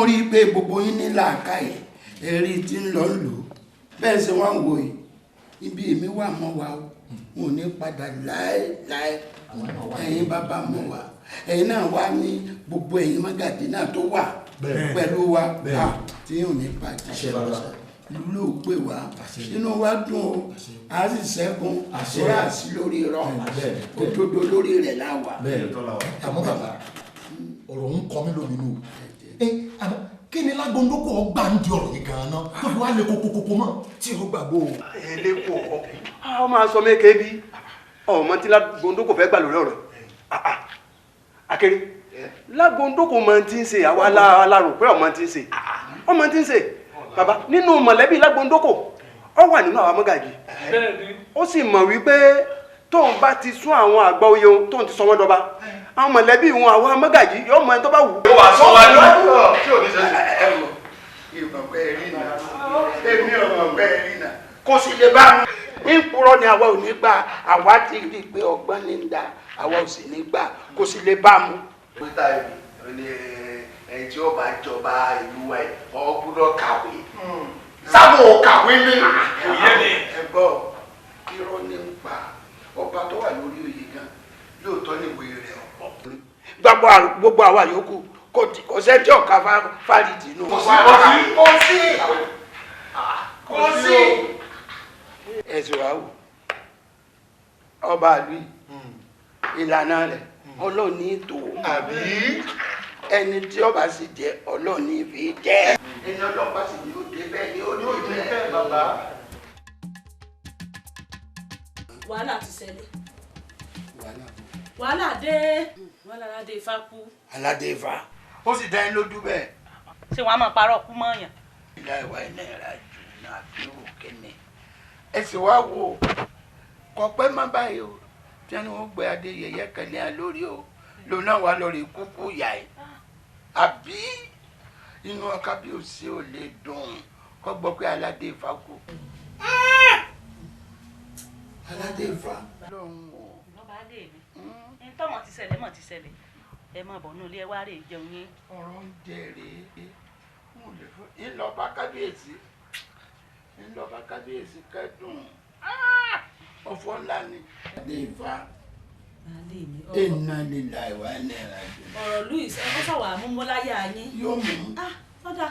Mo rí i pé gbogbo yín ní làákàyè, ẹ̀rí tí ń lọ lò ó bẹ́ẹ̀ ṣe wọ́n ń wò yìí. Ibi èmi wà mọ́ wa o, wọn ò ní padà láéláé. Ẹ̀yin bàbá mọ́ wa, ẹ̀yin náà wá ní gbogbo ẹ̀yin mọ́gàdì náà tó wà pẹ̀lú wa tí ò ní bàjẹ́. Ìlú ló gbé wa, inú wa dùn o, a sì ṣẹ́gun àṣírà sí lórí irọ́, òdodo lórí rẹ̀ láwà. Àmọ́ bàbá, ọ̀rọ̀ ń kọ mí lóminú o. Àmọ́ kí ni Lágbóńdókò ọgbà ń di ọ̀rọ̀ yìí gan-an náà tó fi wá lé kókókókó mọ́ tí ó gbàgbó o? Eléko ọ máa sọ mẹ́kẹ́ bí ọmọ tí Lágbóńdókò fẹ́ gbà lórí ọ̀rọ̀ akéré. Lágbóńdókò máa ti ń ṣe àwa la rò pé ọmọ ti ń ṣe, ọmọ ti ń ṣe. Bàbá, nínú mọ̀lẹ́bí Lágbóńdókò, ọ wà nínú àwọn mọ́gàjì, ó sì mọ̀ wípé tóun bá ti sún àwọn àgbà oyè òun, tóun ti sọ wọ́n dọba, àwọn mọ̀lẹ́bí wọn, àwọn mọ́gàjì yóò mọ ẹni tó bá wù. Ó wà sọ wájú tí ò ní ṣe. Ẹ mọ̀ ìmọ̀ pé rí nà, èmi ò mọ̀ pé rí nà, kò sì lè bá wọn. Ìpurọ́ ni, àwa ò ní gbà. Àwa ti rí i pé ọgbọ́n ní ń da, àwa ò sì ní gbà, kò sì lè bá mu. Pété ẹni ẹni tí ó bá jọba ìlú wa yìí, ó gbọ́dọ̀ kàwé. Sábò kàwé ní. Ẹ gbọ́, irọ́ ní ń pa. Ọba tó wà lórí oyè gan, lóòótọ́ ní ìwé rẹ̀ ọ̀pọ̀. Gbogbo àwa yòókù, kò sẹ́ni tí ọ̀ka fárídì nù. Kò sí, kò sí, kò sí. Ẹ̀sùn wa wò, ọba àlù yìí, ìlànà rẹ̀, Ọlọ́run ní tò. Àbí? Ẹni tí ọba sì jẹ, Ọlọ́run ní fi jẹ. Ẹni ọlọ́pàá sì ní ó dé bẹ́ẹ̀ ni ó dé bẹ́ẹ̀ bàbá. Wàhálà ti ṣẹlẹ̀, wàhálà dé, wàhálà dé, ifá kú. Aládé ifá, ó sì dá yín lójú bẹ́ẹ̀? Ṣé wàá máa parọ́ kú mọ́ọ̀yàn? Ilé ìwà náírà jù náà fi òkè ni. Ẹ sì wá wo, kọpẹ́ má báyìí o, tí wọ́n gbé adé yẹyẹ kẹlẹ́ à lórí o, lòun náà wà lórí kúkú yà ẹ́. Àbí inú kábíyèsí ò lè dùn kọ́ gbọ́ pé aládé ifá kú? Aládé ifá. Lọ́ba lè mi ntọ́mọ̀ ti ṣẹlẹ̀, mọ̀ ti ṣẹlẹ̀. Ẹ má bọ̀ nù ilé, ẹ wá rè jẹun yín. Ọ̀rọ̀ ń jẹ rèé, mo lè fún ńlọba kábíyèsí, ńlọba kábíyèsí kẹ́dùn, ọ̀fọ̀ ńlá ni. Aládé ifá, iná lílà ìwà náírà jù. Ọ̀rọ̀ Louis, ẹ kó sọ̀wọ́ àmúmọ́láyà yín. Yóò mú. Ọ̀dà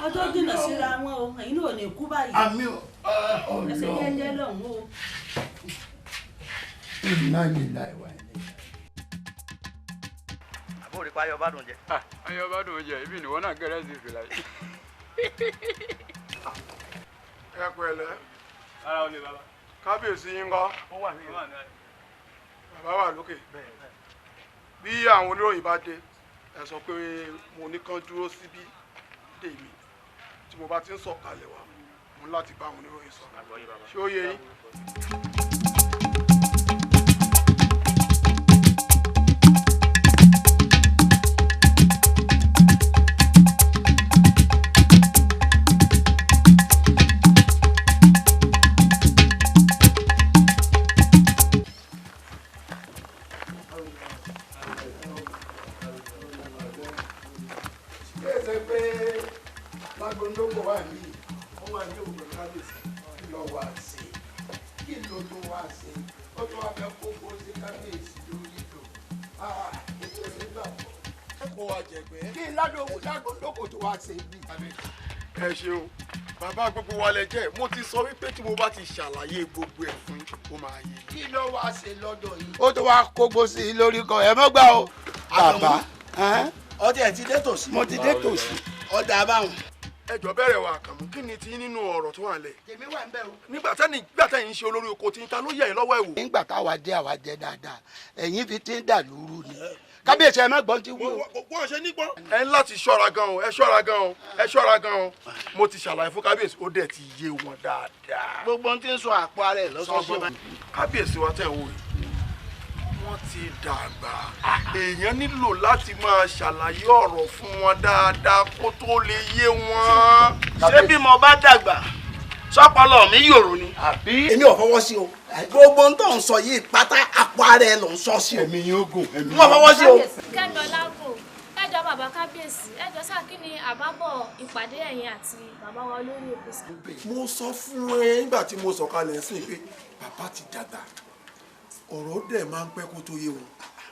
ọjọ́ jìnnà síra wọn o, ẹ̀yin náà ò ní kú báyìí. Àmì ọ̀lọ́. Ẹsẹ̀ jẹ́jẹ́ lọ́hùn o. Iná lílà ìwà náírà. Àbúrò rí pa ayọ̀ bá dùn jẹ. Ayọ̀ bá dùn jẹ, ibi ìnáwó náà gẹ̀rẹ́ sí ìfìlà yìí. Ẹ pẹ̀lẹ́. Ara ò lè bàbá. Kábíyèsí yín kọ́? Wọ́n wà ní. Bàbá wà lókè. Bí àwọn oníròyìn bá dé, ẹ sọ pé mo ní kán dúró síbí dè mí. Tí mo bá ti ń sọ̀kalẹ̀ wá, mo ní láti bá àwọn oníròyìn sọ̀rọ̀. Ṣé ó yé yín? Ṣé pé Lágbóńdókò wà ní? Ó wà ní òwúrọ̀ kábíyèsí. Kí ló wá sí? Kí ló tó wá sí? Ó tó wá fẹ́ kókó sí kábíyèsí lórí lò. Ètò ìgbàgbọ́. Kó wa jẹ̀gbẹ́. Kí Lágbóńdókò tó wá sí bí? Ẹ ṣeun bàbá, gbogbo wa lẹ jẹ́. Mo ti sọ wípé tí mo bá ti ṣàlàyé gbogbo ẹ̀ fún, ó máa yé. Kí ló wá sí lọ́dọ̀ yìí? Ó tó wá kókó sí i lórí kan, ẹ mọ́ gbà o. Bàbá, ọtí ẹ ti dé tòsí. Mo ti dé tòsí. Ọ̀dà abáhùn. Ẹ jọ, bẹ̀rẹ̀ wa Àkànmú, kí ni ti nínú ọ̀rọ̀ tó wà lẹ̀? Tèmi wà ń bẹ̀ o. Nígbà tẹ́ni nígbà tẹ́yìn ń ṣe olórí oko tí ń ta ló yẹ̀ yín lọ́wọ́ ẹ̀ wò. Nígbà táwa jẹ́, àwa jẹ́ dáadáa, ẹ̀yin fi ti ń dà lóru ni. Kábíyèsí, ẹ má gbọ́n ti wú o. Wọ́n ṣe nígbọ́n. Ẹ ń láti ṣọ́ra gan o, ẹ ṣọ́ra gan o, ẹ ṣọ́ra gan o. Mo ti ṣàlàyé fún kábíyèsí, ó dẹ̀ ti yé wọn dáadáa. Gbogbo ohun tí ń sọ àpò ara ẹ̀ lọ́sọ̀ọ́sọ̀. Kábíyèsí wa tẹ̀ wò yìí, wọ́n ti dàgbà. Èèyàn nílò láti máa ṣàlàyé ọ̀rọ̀ fún wọn dáadáa kó tó lè yé wọn. Ṣé bí mo bá dàgbà, sọpọlọ mi yòrò ni? Àbí? Èmi ò fọwọ́ sí o. Gbogbo ohun tó ń sọ yìí pátá, àpò ara ẹ̀ ló ń sọ sí o. Ẹ̀mí yóò gùn. Ẹ̀mí Mo fọwọ́ sí o. Kẹ́mi Ọlágùn, ẹ Ó dá bàbá kábíyèsí, ẹ jọ sáà, kí ni àbábọ̀ ìpàdé ẹ̀yin àti bàbá wa olórí oko sí? Mo sọ fún ẹ nígbà tí mo sọ̀kalẹ̀ sí pé bàbá ti dàgbà, ọ̀rọ̀ dẹ̀ máa ń pẹ́ kó tó yé wọn,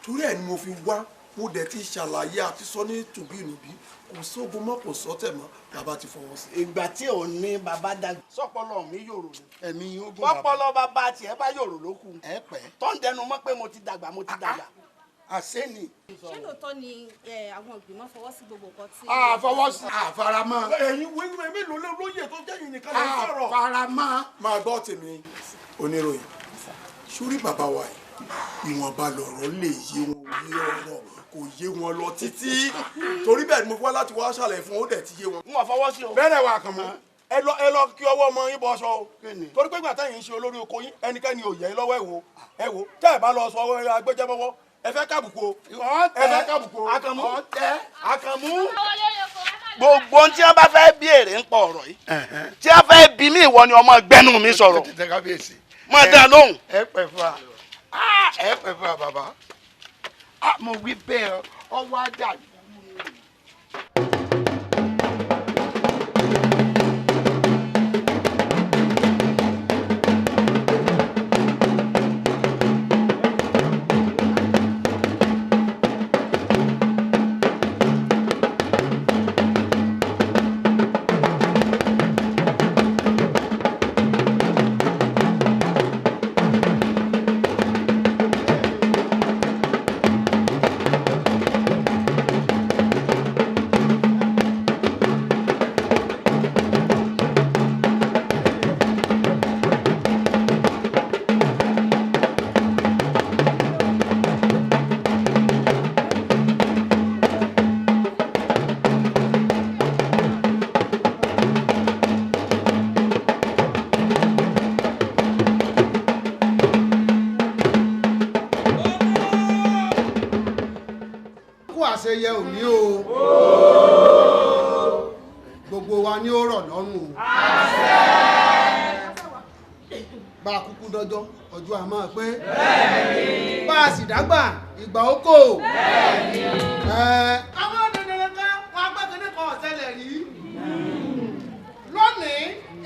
torí ẹ̀ ni mo fi wá. Mo dẹ̀ ti ṣàlàyé àti sọ ní tùbí ìnùbí, kò sógun mọ́, kò sọ́tẹ̀ mọ́, bàbá ti fọwọ́ sí. Ìgbà tí ò ní bàbá dàgbà. Sọpọlọ mi yòrò ni. Ẹ̀mí yóò gùn bàbá. Pọpọlọ bàbá tiẹ̀ bá yòrò ló kù. Ẹ pẹ́. Tó ń dẹnu mọ́ pé mo ti dàgbà, mo ti dàgbà. Àṣẹ ni. Ṣé lóòótọ́ ni àwọn ìgbìmọ̀ fọwọ́ sí gbogbo nǹkan tí. Àfọwọ́sí. Àfaramọ́. Ẹ̀yin wíwẹ́ mélòó lóye tó jẹ́ yìí nìkan ló ń sọ̀rọ̀. Àfaramọ́. Máa gbọ́ tèmi, oníròyìn, sórí bàbá wa yìí, ìwọ̀nba lọ̀rọ̀ lè yé wọn, yé ọ̀rọ̀ kò yé wọn lọ títí, torí bẹ́ẹ̀ ni mo fi wá láti wá ṣàlàyé fún wọn, ó dẹ̀ ti yé wọn. N ò fọwọ́ sí o. Bẹ́ẹ̀ wà kàn mọ́, ẹ lọ, ẹ lọ kí ọwọ́ ọmọ yín bọ́ aṣọ o, torí pé gbàtà yìí ń ṣe olórí oko yín, ẹnikẹ́ni ò yẹ yín lọ́wọ́. Ẹ wò, ẹ wò, tẹ́ ẹ bá lọ sọ ọwọ́ agbẹjẹ́bọ́wọ́, ẹ fẹ́ kábùkù o, ẹ fẹ́ kábùkù o. Àkànmú, Àkànmú, Gbogbo ohun tí wọ́n bá fẹ́ bí èrè ń pọ̀ ọ̀rọ̀ yìí tí wọ́n fẹ́ bí mí, ìwọ ni ọmọ gbẹ́nu mi sọ̀rọ̀ mọ̀ dá lóhùn. Ẹ pẹ́ fún wa, ẹ pẹ́ fún wa bàbá, mo wí bẹ́ẹ̀, ọwọ́ ajá. Àṣeyẹ òní o, gbogbo wa ni ó rọ̀ lọ́rùn o. Bá a kúkú dọ́jọ́ ọjọ́ a máa pé, bá a sì dágbà ìgbà ó kò. Àwọn dandan kan wọn agbẹ́kẹ̀lé kan ọ̀sẹ̀lẹ̀ rí lónìí,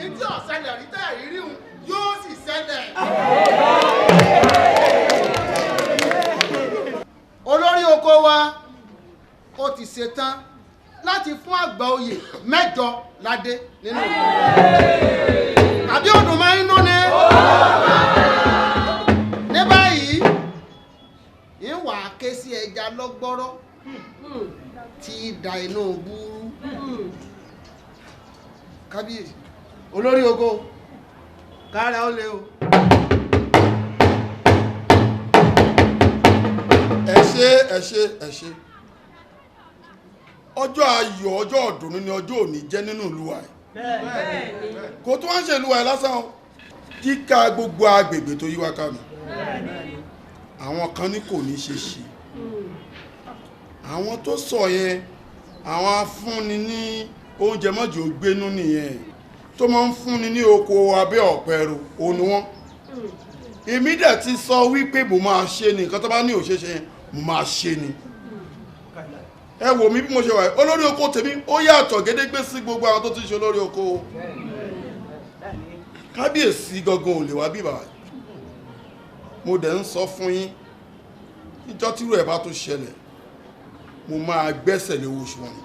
etí ọ̀sẹ̀lẹ̀ rí tẹ̀ rí ríhun yóò sì ṣẹlẹ̀. Olórí oko wa ó ti ṣetán láti fún àgbà oyè 8 ládé nínú ìlú. Àbí ọdún máa ń nú ni. Ní báyìí, ń wà á ké sí ẹja lọ́gbọ́rọ́ tí í da inú búrú. Kábíyèsí, olórí oko, kára ó lé o. Ẹ ṣé, ẹ ṣé, ẹ ṣé. Ọjọ́ ayọ̀, ọjọ́ ọ̀dùnnú ni ọjọ́ òní jẹ́ nínú ìlú wa yìí. Kò tó wá ń ṣe ìlú wa yìí lásán o, kíka gbogbo agbègbè tó yí wa ká mi. Àwọn kan ní kò ní ṣe ṣe, àwọn tó sọ yẹn, àwọn afúnni ní oúnjẹ mọ́jọ́ gbénú nìyẹn, tó máa ń fúnni ní oko abẹ́ ọ̀pẹ̀rù òun ni wọ́n. Èmi dẹ̀ ti sọ wípé mo máa ṣe ni, nǹkan tó bá ní òṣèṣe yẹn mo máa ṣe ni. Ẹ wò mí bí mo ṣe wà yìí, olórí oko tèmi ó yàtọ̀ gédégbé sí gbogbo àwọn tó ti ṣe olórí oko. Kábíyèsí gangan ò lè wá bí bàbá. Mo dẹ̀ ń sọ fún yín, níjọ́ tírú ẹ̀ bá tó ṣẹlẹ̀, mo máa gbẹ́sẹ̀ lé owó oṣù wọn ni.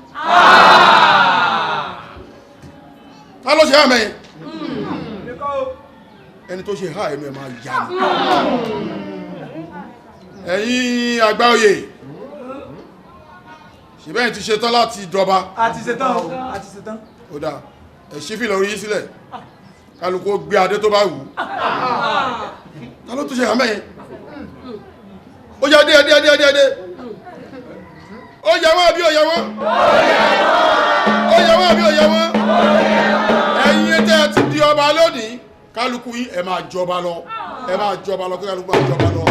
Ta ló ṣe àmẹ́ yẹn? Ẹni tó ṣe há ẹnu ẹ̀ máa yá ni. Ẹ̀yin àgbà oyè, ṣèbẹ́yìn ti ṣetán láti dọba. A ti ṣetán o, a ti ṣetán. Ó dáa, ẹ ṣí fìlà orí yín sílẹ̀, kálukú ó gbé adé tó bá wù ú. Ta ló tún ṣe àmẹ́ yẹn? Ó yá, dé adé adé adé adé. Ó yẹ wọ́n àbí ó yẹ wọ́n? Ó yẹ wọ́n àbí ó yẹ wọ́n? Ẹ̀yin tẹ́ ẹ ti di ọba lónìí, kálukú yín ẹ máa jọba lọ, ẹ máa jọba lọ, kí kálukú máa jọba lọ.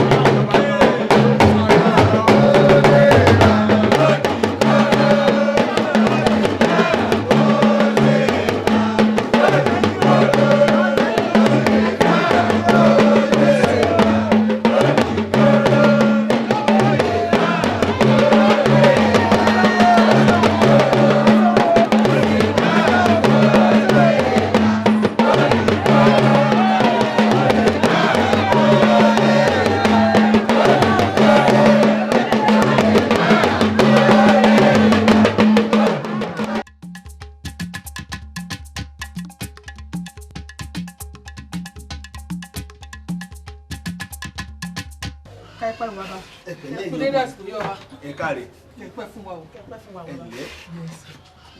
Ẹ káre. Ẹ pẹ́ fún wa o. Ẹ ǹlẹ́,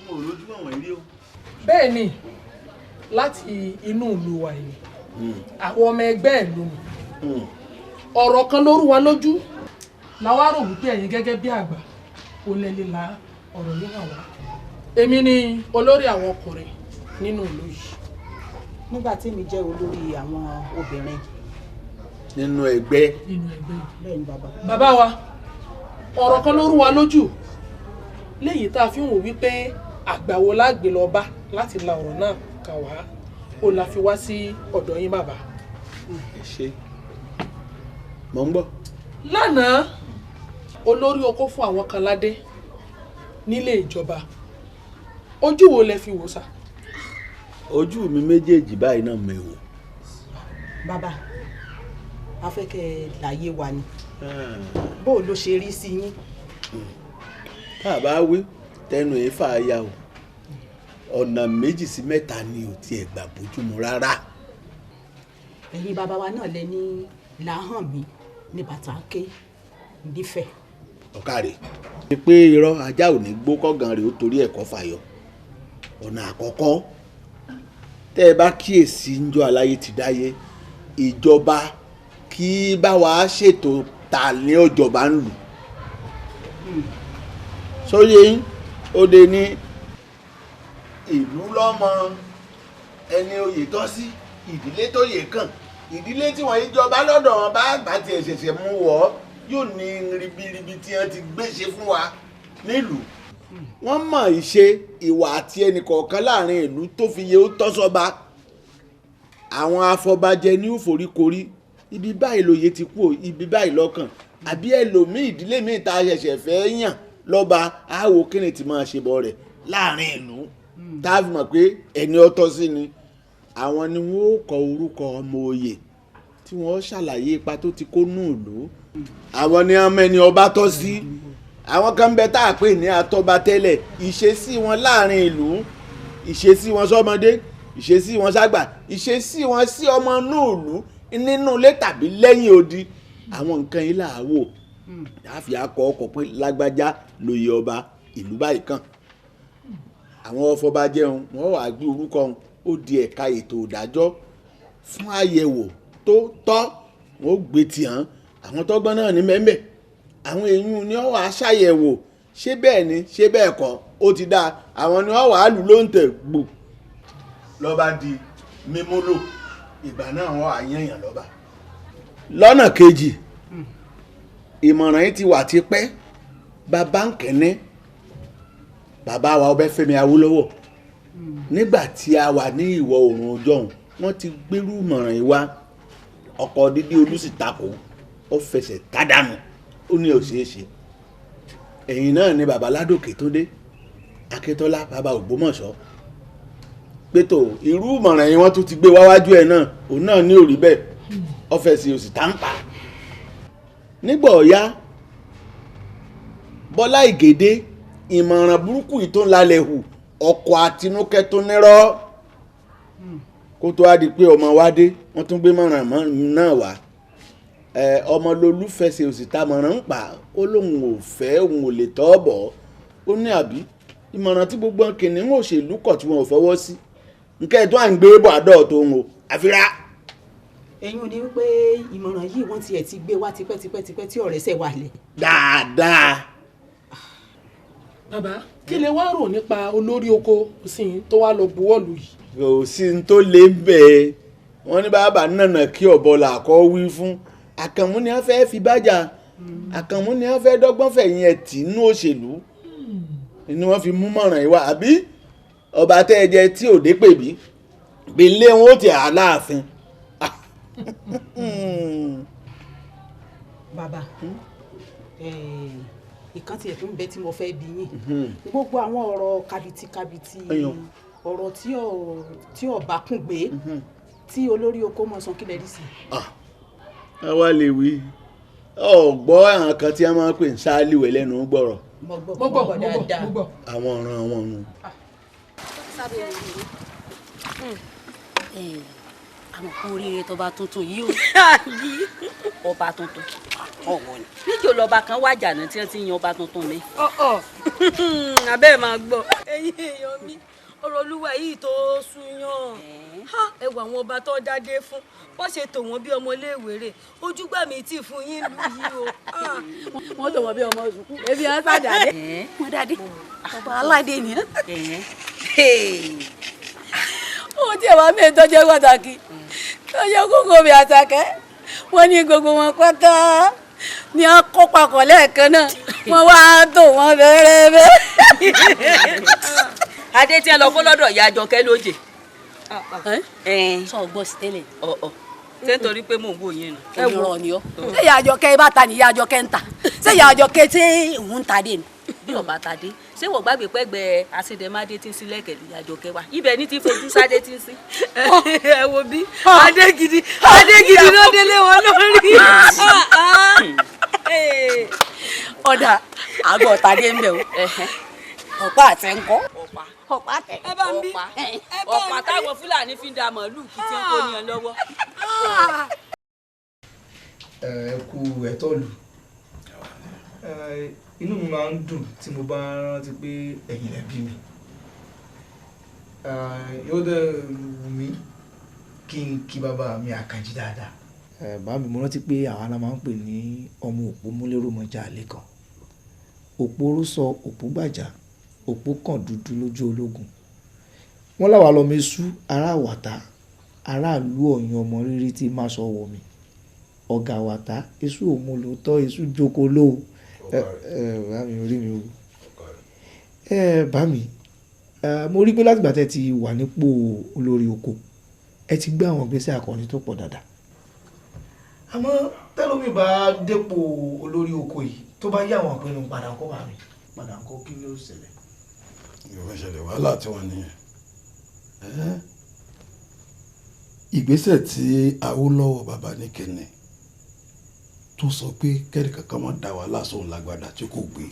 n ò lójú àwọn ilé o. Bẹ́ẹ̀ ni, láti inú ìlú wa yìí, àwọn ọmọ ẹgbẹ́ ìlú mi, ọ̀rọ̀ kan ló rú wa lójú làwa rò wípé ẹ̀yin gẹ́gẹ́ bí àgbà kò lè lè la ọ̀rọ̀ yìí hàn wá. Èmi ni olórí àwọn ọkùnrin nínú ìlú yìí. Nígbà tí èmi jẹ́ olórí àwọn obìnrin nínú ẹgbẹ́. Nínú ẹgbẹ́. Bẹ́ẹ̀ ni bàbá. Bàbá wa, ọ̀rọ̀ kan ló rú wa lójú léyìí tá a fi ń wò wípé àgbà wo la gbé lọ bá láti la ọ̀rọ̀ náà kàn wá, ó la fi wá sí ọ̀dọ̀ yín bàbá. Ẹ ṣé, mò ń gbọ́. Lánàá, olórí oko fún àwọn kan ládé nílé ìjọba, ojú wo lẹ fi wò sà? Ojú mi méjèèjì báyìí náà mi wò. Bàbá, a fẹ́ kẹ́ ẹ láyé wa ni, bó o ló ṣe rí sí yín. Tá a bá wí tẹnu èéfà ya o, ọ̀nà 2 sí 3 ni ò tiẹ̀ gbà bójúmu rárá. Ẹ̀yin bàbá wa náà lẹ ní làhàn mi ní bàtà ké nífẹ̀ẹ́. Ọ̀kàrẹ̀ ni pé irọ́ ajá ò ní gbó kọ́gàn rẹ̀ ó torí ẹ̀kọ́ fàyọ. Ọ̀nà àkọ́kọ́, tẹ́ ẹ bá kíyèsí njọ́ aláyé ti dáyé, ìjọba kí bá wa ṣètò ta ní ọjọba ń lù. Sóyè yín ó de ní ìlú lọ́mọ ẹni oyè tọ́ sí, ìdílé tó yè kàn, ìdílé tí wọ́n yíjọba lọ́dọ̀ wọn bá àgbà tiẹ̀ ṣẹ̀ṣẹ̀ mú wọ́ yóò ní ribiribi tí wọ́n ti gbéṣe fún wa nílùú. Wọ́n mọ̀ ìṣe ìwà àti ẹnìkọ̀ọ̀kan láàrin ìlú tó fi yẹ ó tọ́ sọ́ba. Àwọn afọbajẹ ní òforíkorí, ibi báyìí lóye ti kú, ibi báyìí lọ́kàn, àbí ẹlòmíì ìdílé míì tá a ṣẹ̀ṣẹ̀ fẹ́ yàn lọ́ba, àwo kíni tí máa ṣe bọ̀ rẹ̀ láàrin ìlú tá a fi mọ̀ pé ẹni ọ̀tọ̀ sí ni. Àwọn ni wọ́n ó kọ orúkọ ọmọ oyè tí wọ́n ṣàlàyé ipa tó ti kó nù ìlú. Àwọn ni ọmọ ẹni ọba tọ́ sí. Àwọn kan bẹ tá a pè ní atọ́ba tẹ́lẹ̀, ìṣesí wọn láàrin ìlú, ìṣesí wọn sọ́mọdé, ìṣesí wọn ságbà, ìṣesí wọn sí ọmọ inú ìlú nínú ilé tàbí lẹ́yìn odi. Àwọn nǹkan yìí là á wò láàfi akọ ọkọ̀ pé lágbájá lóye ọba ìlú báyìí kan. Àwọn ọfọbajẹun wọn wàá gbé orúkọ wọn ó di ẹ̀ka ètò ìdájọ́ fún àyẹ̀wò tó tọ́, wọn ó gbé tì hàn. Àwọn tọ́gbọ́n náà ní mẹ́mẹ́, àwọn èèyàn ni wọ́n wàá ṣàyẹ̀wò ṣé bẹ́ẹ̀ ni ṣé bẹ́ẹ̀ kọ́, ó ti dáa. Àwọn ni wọ́n wàá lù lóǹtẹ̀ gbò lọ́ba di mímúlò, ìgbà náà wọ́n á yẹ̀yàn lọ́ba. Lọ́nà kejì, ìmọ̀ràn yìí ti wà tipẹ́. Bàbá ń kẹ́ni bàbá wa Ọbáfẹ́mi Awólọ́wọ̀, nígbà tí a wà ní ìwọ̀ oòrùn ọjọ́un, wọ́n ti gbérú ìmọ̀ràn yìí wá. Ọkọ̀ dídí olú sì takò, ó fẹsẹ̀ tádànù, ó ní òṣèṣe. Ẹ̀yìn náà ni bàbá Ládòkè tó dé, Akíntọ́lá bàbá Ògbómọ̀ṣọ́, pétò irú ìmọ̀ràn yìí wọ́n tún ti gbé wáwájú ẹ̀ náà, òun náà ní òrí bẹ́ẹ̀, ó fẹsẹ̀ òsì táǹpà. Nígbà ọ̀yá Bọ́lá Ìgèdè, ìmọ̀ràn burúkú yìí tó ń lalẹ̀ hù, ọkọ̀ Àtinúkẹ́ tó nírọ́, kó tó wá di pé ọmọ wa dé, wọ́n tún gbé mọ̀ràn náà wá. Ọmọ Lolú fẹsẹ̀ òsì ta mọ̀ràn ń pa, ó lóun ò fẹ́, òun ò lè tọ́ bọ̀. Ó ní àbí ìmọ̀ràn tí gbogbo kìnìún òṣèlú kọ̀ tí wọn ò fọwọ́ sí, nǹkan ẹ̀ tó à ń gbé bọ̀ àdọ́ tó ń o àfírá. Ẹ̀yin ò ní wípé ìmọ̀ràn yìí wọ́n tiẹ̀ ti gbé wá tipẹ́tipẹ́tipẹ́ tí ọ̀rẹ́ ṣẹ̀ wà lẹ̀. Dáadáa. Bàbá, kí lè wá rò nípa olórí oko òsìn tó wá lọ buwọ́lù yìí? Kò sí ní tó lè ń bẹ̀ ẹ́, wọ́n ní bàbá nànà kí ọ̀bọ là kọ́ wí fún. Àkànmú ni wọ́n fẹ́ fi bájà, Àkànmú ni wọ́n fẹ́ dọ́gbọ́n fẹ̀yìn ẹ̀ tì nínú òṣèlú ni wọ́n fi mú mọ̀ràn yìí wá. Àbí ọba tẹ́ ẹ jẹ tí ò dé pè bí gbélé wọn ó ti àláàfin. Bàbá, ìkan tiẹ̀ tó ń bẹ tí mo fẹ́ bi yín. Gbogbo àwọn ọ̀rọ̀ kàbìtìkàbìtì, ọ̀rọ̀ tí ò bá kún gbé tí olórí oko mọ̀ sàn, kílẹ̀ rí sí. Ẹ wá lè wí ọgbọ́ àwọn kan tí wọ́n máa ń pè ní sáálíwẹ̀ lẹ́nu gbọ́rọ̀. Mo gbọ́ dáadáa. Àwọn ọ̀ràn àwọn ọ̀run. Àmọ́ kú oríire tọba tuntun yìí o. Ọba tuntun ọwọ́ ni. Níjó lọba kan wájà náà tí wọ́n ti yan ọba tuntun mi. Abẹ́ ẹ̀ máa gbọ́. Ẹ̀yin èèyàn mi, ọ̀rọ̀ olúwa yìí tó súnyàn. Ẹ wo àwọn ọba tó dádé fún wọ́n ṣe tò wọ́n bí ọmọléèwé rè, ojúgbà mi tì fún yín lù yìí o. Wọ́n tò wọ́n bí ọmọ sùkú, ebi wọn sàdádé. Wọ́n dádé, ọba aládé ni. Ohun tí ẹ wá mi tó jẹ́ pàtàkì tó jẹ́ kókó mi àtàkẹ́, wọ́n ní gbogbo wọn pátá ni wọ́n kó papọ̀ lẹ́ẹ̀kan náà, wọ́n wá tò wọ́n bẹ́rẹ́bẹ́. Adé tí ẹ lọ kó lọ́dọ̀ ìyá Àjọkẹ́ lóje. Sọ gbọ́ sí tẹ́lẹ̀. Ṣé nítorí pé mò ń wò yín nù. Onírọ̀ ni ọ́. Ṣé ìyá Àjọkẹ́ bá ta ni ìyá Àjọkẹ́ ń ta? Ṣé ìyá Àjọkẹ́ tí òun ń ta dé ni? Bí ọba ta dé, ṣé wọ́n gbàgbé pẹ́gbẹ́ àṣedẹ̀mádé tí ń sí lẹ́kẹ̀ẹ́ ìyá Àjọkẹ́ wa? Ibẹ̀ ní ti fojú sáde tí ń sí. Ẹ wo bí adé gidi, adé gidi ló délé wọn lórí. Ọ̀dà àgọ́ tàdé ń bẹ̀ o. Ọ̀pá àtẹ ń kọ́. Ọ̀pá àtẹ. Ẹ bá ń bí. Ọ̀pá táwọn Fúlàní fi ń da màálù kí tí ń kó ní ọ lọ́wọ́. Ẹ kú ẹ̀tọ́ lù. Inú mi máa ń dùn tí mo bá rántí pé ẹ̀yin lẹ bí mi. Yóò dẹ̀ wù mí kí n kí bàbá mi Àkànjí dáadáa. Bàbá mi, mo rántí pé àwa la máa ń pè ní ọmọ òpó múlẹ́rọ̀mọjà lẹ́kan. Òpó rúsọ, òpó gbàjà, òpó kàn dúdú lójú ológun. Wọ́n láwa lọ́mọ eṣú ará àwàtá, aráàlú ọ̀yàn, ọmọ rírí tí má sọ wọ̀ mí. Ọ̀gá àwàtá, eṣú òun lóòótọ́, eṣú jókòó lóo. Ẹ ẹ bá mi orí mi wò. Ẹ bá mi, mo rí pé látìgbà tẹ́ ti wà nípò olórí oko, ẹ ti gbé àwọn ìgbésẹ̀ akọni tó pọ̀ dáadáa. Àmọ́ tẹ́lómi bá dépò olórí oko yìí, tó bá yá àwọn ìpinnu padà ńkọ́, bá mi padà ńkọ́, kí ló ṣẹlẹ̀? Ìwọ ṣẹlẹ̀ wàhálà tí wọ́n nìyẹn. Ìgbésẹ̀ tí Awólọ́wọ̀ bàbá ní kẹ́ni tó sọ pé kẹ́rì kankan máa da wàhálà sóun lágbàdà tí kò gbé,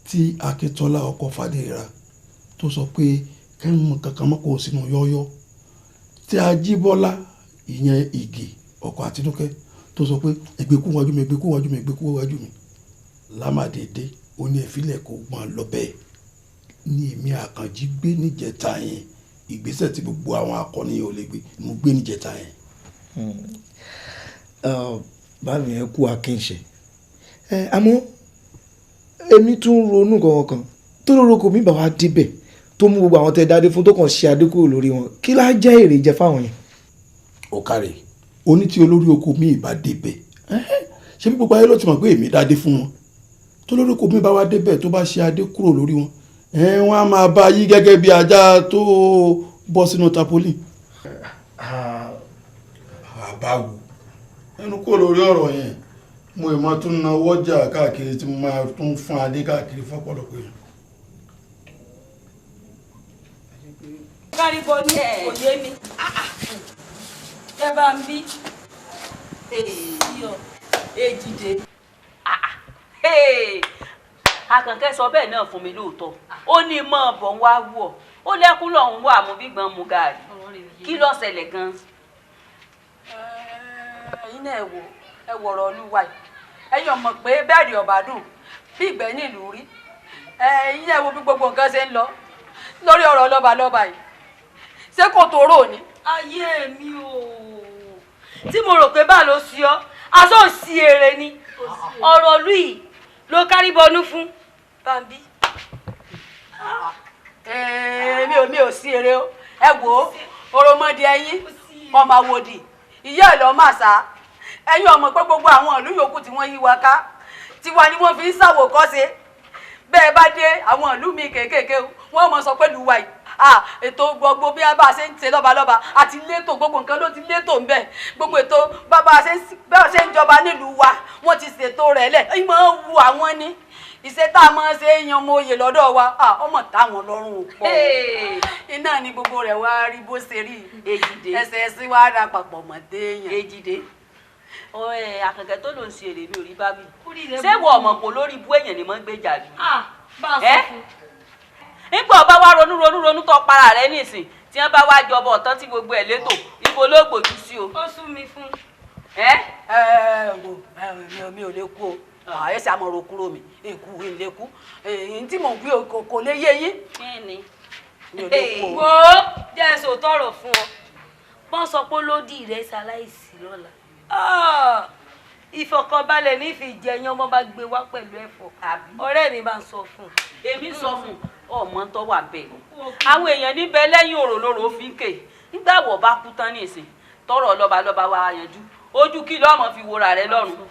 tí Akíntọ́lá ọkọ Fádéra tó sọ pé kẹ́rì kankan máa kó sínú yọ́yọ́, tí Ajíbọ́lá ìyẹn Ìgè ọkọ Àtinúkẹ́ tó sọ pé ẹgbẹ́ kú wájú mi, ẹgbẹ́ kú wájú mi, ẹgbẹ́ kú wájú mi, lámàdédé ó ní ẹ̀fílẹ̀ kò gbọ́n lọ bẹ́ẹ̀ ní èmi Àkànjí gbé níjẹta yẹn. Ìgbésẹ̀ tí gbogbo àwọn akọni yẹn ò lè gbé, mo gbé níjẹta yẹn. Báwo yẹn kú akínṣe ẹ, àmọ́ èmi tún ronú kankan tó lórúkọ mi bá wa débẹ̀ tó mú gbogbo àwọn tẹ dáadé fún tó kàn ṣe adé kúrò lórí wọn, kí láá jẹ́ èrè jẹ fáwọn yẹn? Ó kárẹ̀ oní tí olórí oko mi ìbá débẹ̀, ṣé bí gbogbo ayé ló ti mọ̀ pé èmi dáadé fún wọn, tó lórí oko mi bá wá débẹ̀ tó bá ṣe adé kúrò lórí wọn, wọ́n á máa bá yí gẹ́gẹ́ bí ajá tó bọ́ sínú tapolin. Àbáwo ẹnu kúrò lórí ọ̀rọ̀ yẹn, mo ì máa tún nawọ́ jà káàkiri tí mo máa tún fún adé káàkiri fọ́pọ̀lọpọ̀ yẹn. Kárí bọ́ ní kò yé mi. Ẹ bá ń bí. Èjìdé, Àkànkẹ́ sọ bẹ́ẹ̀ náà fún mi lóòótọ́, ó ní mọ́ ọ̀bọ̀ ń wá wù ọ́, ó lẹ́kún lọ́hùn wà mú gbígbọ́n mu gààrí, kí ló ṣẹlẹ̀ gan-an? Ẹ̀yin náà, ẹ wò, ẹ wọ̀rọ̀ olúwa yìí, ẹ̀yin ọmọ pé bẹ́ẹ̀rì ọ̀bàdùn bí ìgbẹ́ nílùú rí. Ẹ̀yin náà wo bí gbogbo nǹkan ṣe ń lọ lórí ọ̀rọ̀ lọ́balọ́ba yìí, ṣé kò tó rò ní? Ayé mi o, tí mo rò pé bá ló sí ọ, aṣọ ò sí èrè ni ọ̀rọ̀ ìlú yìí ló kárí bọnú fún Bámbí. Mi ò sí eré o. Ẹ wò ó, òròmọdé ẹyin ọmọ àwòdì ìyá ẹ̀ lọ́ máa sá. Ẹ̀yin ọmọ pé gbogbo àwọn ìlú yòókù tí wọ́n yí wa ká, tiwa ni wọ́n fi ń ṣàwòkọ́ṣe. Bẹ́ẹ̀ bá dé àwọn ìlú mi kéékèèké, wọ́n mọ̀ sọ pé lùwà yìí, ètò gbogbo bí a bá ṣe ń ṣe lọ́balọ́ba àti létò, gbogbo nǹkan ló ti létò ń bẹ̀. Gbogbo ètò bàbá ṣe ń jọba nílùú wa, wọ́n ti ṣètò rẹ̀ lẹ̀. Ìmọ̀ wu àwọn ní iṣẹ́ tá a máa ṣe é yan ọmọ oyè lọ́dọ̀ wa, ọmọ táwọn lọ́rùn pọ̀ iná ni gbogbo rẹ̀ wá rí bó ṣe rí. Èjìdé. Ẹsẹ̀ ẹsẹ̀ wá ra papọ̀ mọ́ téèyàn. Èjìdé, Àkànkẹ́ tó ló ń ṣe èrè mi ò rí bá mi, ṣé wọ ọmọ kò lórí ibú èèyàn ni mo ń gbé jàbí? Nígbà ọba wa ronú ronú ronú tó para rẹ nísìn, tí wọn bá wá jọbọ ọtán tí gbogbo ẹ létò. Ibo ló gbòjú sí o. Ó sú mi fún. Ẹ ẹ wo mi ò lè kú o. Ẹ ṣe àmọ̀rò kúrò mi, èkú ilé kú. Èyí tí mò ń wí kò lè yé yín. Kí Mi ò lè kú o. Wo jẹ́ ẹ sòótọ́ ọ̀rọ̀ fún ọ. Wọ́n sọ pé lódì rẹ̀ ṣaláìsí lọ́la. Ìfọ̀kànbalẹ̀ ní fi jẹyàn ọmọ bá gbé wá pẹ̀lú ẹ̀fọ́. Ọ̀rẹ́ mi bá ń sọ fún un. Èmi sọ fún ọmọ tó wà bẹ́ẹ̀. Àwọn èèyàn níbẹ̀ lẹ́yìn òrò lóró fi ń kè. Nígbà wọ̀ bá kú tán nísìn tọrọ lọ́ba lọ́ba wa yanjú. Ojú kí lọ́mọ fi wora rẹ lọ́rùn.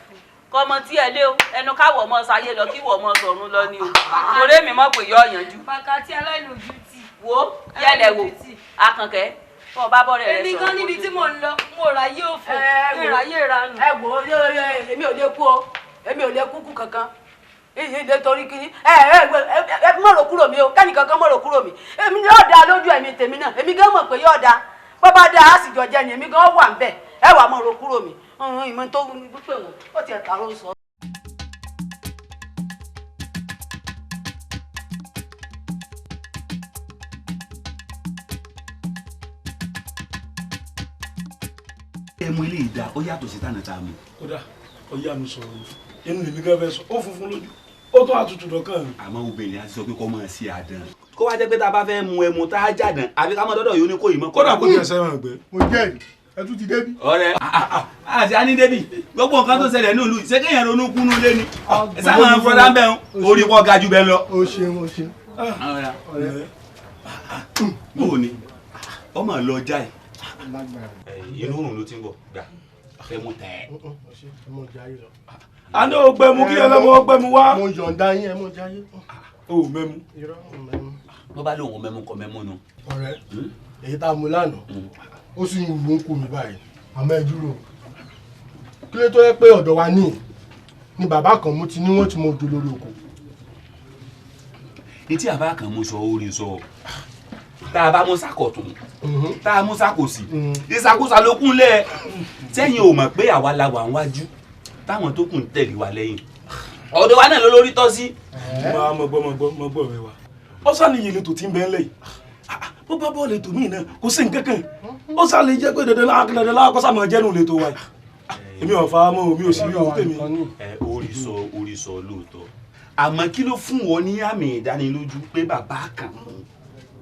Kọ́mọ tí ẹ lé o, ẹnu káwọ̀ ọmọ sáyé lọ kí wọ̀ ọmọ sọ̀run lọ ni o. Torí mi mọ̀ pé yọ yanjú. Bàkàtí aláìlójú tì. Wo yẹlẹ wò Àkànkẹ́ fún ọba bọ́rẹ̀ rẹ sọ̀rọ̀. Èmi gan níbi tí mò ń lọ, mo ráyè òfò, mo ráyè ìranù. Ẹ wò ó, èmi ò lè kú o, èmi ò lè kú kú kankan. Èyí lè torí kiri. Ẹ ẹ ẹ mọ̀rọ̀ kúrò mi o, kẹ́ni kankan mọ̀rọ̀ kúrò mi. Èmi yóò da lójú ẹ̀mí tèmi náà, èmi gan mọ̀ pé yóò da. Bọ́bá da á sì jọ jẹ ni, èmi gan wà ń bẹ̀. Ẹ wà mọ̀rọ̀ kúrò mi. Ìmọ̀ tó pè wọ́n, ó tiẹ̀ ta ló ń sọ. Ẹmu ilé ìdá ó yàtọ̀ sí tànà tá a mú. Kódà ọyá mi sọ̀rọ̀ ni inú èmi gan fẹ́ sọ ó funfun lójú ó tún àtútù dọ́kàn mi. Àmọ́ obìnrin á ti sọ pé kó máa ṣe àdán. Kó wá jẹ́ pé tá a bá fẹ́ mu ẹmu tá a jàdán àbí ká mọ dọ́dọ̀ yóò ní kó yìí mọ́. Kódà kó tiẹ̀ sẹ́wọ̀n gbé. Mo jẹ́rìí ẹ tún ti débi. Ọ̀rẹ́ àti àní débi gbogbo nǹkan tó ṣẹlẹ̀ nílùú ṣé kéèyàn ronú kúnú lé ni sáwọn fúnra ń bẹ̀ ń orí kọ́ ga jù bẹ́ẹ̀ lọ. O ṣeun o ṣeun. Ọ̀rẹ́ bó o ní ọmọ lọ jáì inú òrùn ló ti ń bọ̀ gbà fẹ́ mú tẹ́. A ní o gbẹmu kí ẹlẹ́mu o gbẹmu wá. Mo yọ̀ǹda yín ẹ mọ̀ jáyé. O ò mẹ́mu. Irọ́ ò mẹ́mu. Bó bá lóun mẹ́mu kọ mẹ́mu nu. Ọ̀rẹ́ èyí tá a mú lánàá ó sì ń wù ú kú mi báyìí àmọ́ ẹ dúró kí ló tó yẹ pé ọ̀dọ̀ wa ní ni bàbá kan mú ti ní wọ́n ti mọ ojú lórí oko. Etí àbá kan mú sọ orin sọ tá a bá mú sàkọ̀tún tá a mú sàkòsì ìsàkóso ló kúnlẹ̀ sẹ́yìn ò mọ̀ pé àwa la wà níwájú táwọn tó kù ń tẹ̀lé wa lẹ́yìn ọ̀dọ̀ wa náà ló lórí tọ́ sí. Máa mọ gbọ́ mọ gbọ́ mọ gbọ́ rẹ wa ó sàníyàn ètò tí ń bẹ ńlẹ̀ yìí bó bá bọ́ọ̀lù ètò míì náà kò sí nǹkan kan ó sá lè jẹ́ pé dandan dandan lákọ́sà máa jẹ́nu lètò wa yìí èmi ò fara mọ́ mi ò sì rí òun tèmi. Ẹ orí sọ orí sọ lóòótọ́ àmọ́ kí ló fún wọn ní àmì ìdánilójú pé bàbá kan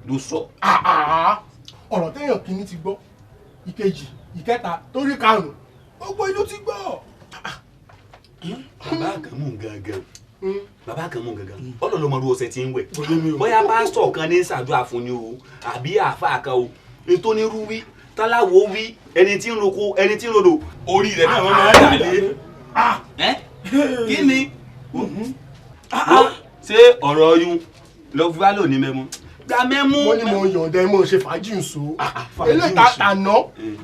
ló sọ. Ọ̀rọ̀ téèyàn kìíní ti gbọ́ ìkejì ìkẹta torí karùn-ún gbogbo ìlú ti gbọ́. Bàbá kan mú gangan bàbá kan mú gangan ọlọ́lọ́mọdún ọ̀sẹ̀ tí ń wẹ̀ bóyá pásítọ̀ kan ní ṣàdúrà fún ni o àbí àáfàá kan o ètò onírú wí táláwo wí ẹni tí ń roko ẹni tí ń rodò orí rẹ̀ náà wọ́n máa ń dà lé. Kí ni ṣé ọ̀rọ̀ ọyún lọ fi wá lò ní mẹ́mú gba mẹ́mú. Mo ní mo yọ̀ǹda ẹ mo ṣe fàájì ń so eléyìí tàná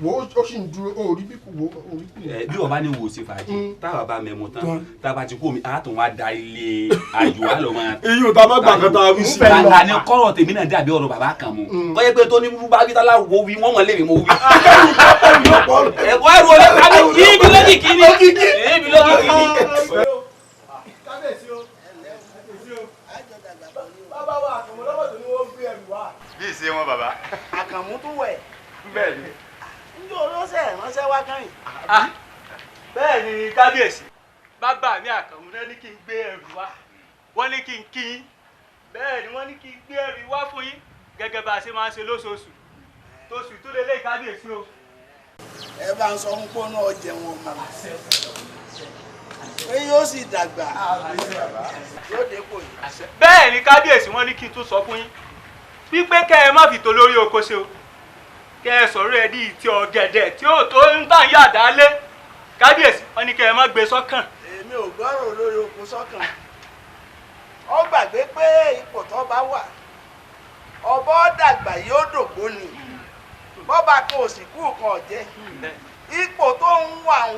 wo ó sì ń dúró orí bí kò wo orí kò. Bí wọ́n bá ní wo ṣe fàájì táwa bá mẹ́mú tán táwa ti kó mi á tún wá da ilé ayò á lọ máa. Eyín ò tá a bá gbà kan tá a wí sí. Bàtà ni kọ́rọ̀ tèmi náà dàbí ọ̀rọ̀ bàbá kan mu kọ́ yẹ pé tó ní bá wí tálá wo wí wọ́n mọ̀ lé mi mo wí. Ẹ̀kọ́ ẹ̀rù olè ká ní ibi lókìkí ni ibi lókìkí ni. Bí ìṣe wọn bàbá. Àkànmú tún wẹ̀. Bẹ́ẹ̀ ni. Njẹ́ olóṣè ránṣẹ́ wá kẹ́yìn. Bẹ́ẹ̀ ni kábíyèsí. Bàbá mi Àkànmú náà ní kí n gbé ẹrù wá. Wọ́n ní kí n kí yín. Bẹ́ẹ̀ ni wọ́n ní kí n gbé ẹrù wá fún yín gẹ́gẹ́ bá a ṣe máa ń ṣe lóṣooṣù. Tóṣù tó lé lé kábíyèsí o. Ẹ bá ń sọ fún pọ́nà ọ̀jẹ̀wọ̀n ọmọ. Pé yóò sì dàgbà. Yóò dépò yìí. Bẹ́ẹ̀ ni kábíyèsí wọ́n ní kí n tún sọ fún yín wípé kẹ́ ẹ má fi tó lórí oko ṣe o kẹ́ ẹ sọ̀rọ̀ ẹ di ìtì ọ̀gẹ̀dẹ̀ tí ó tó ń tàn yá dálé kábíyèsí wọ́n ní kẹ́ ẹ má gbé sọ́kàn. Èmi ò gbọ́rọ̀ olórí oko sọ́kàn ó gbàgbé pé ipò tó bá wà ọbọ̀ dàgbà yóò dògbò ni bọ́ba kan ò sì kú kan ọ̀jẹ́ ipò tó ń wà ń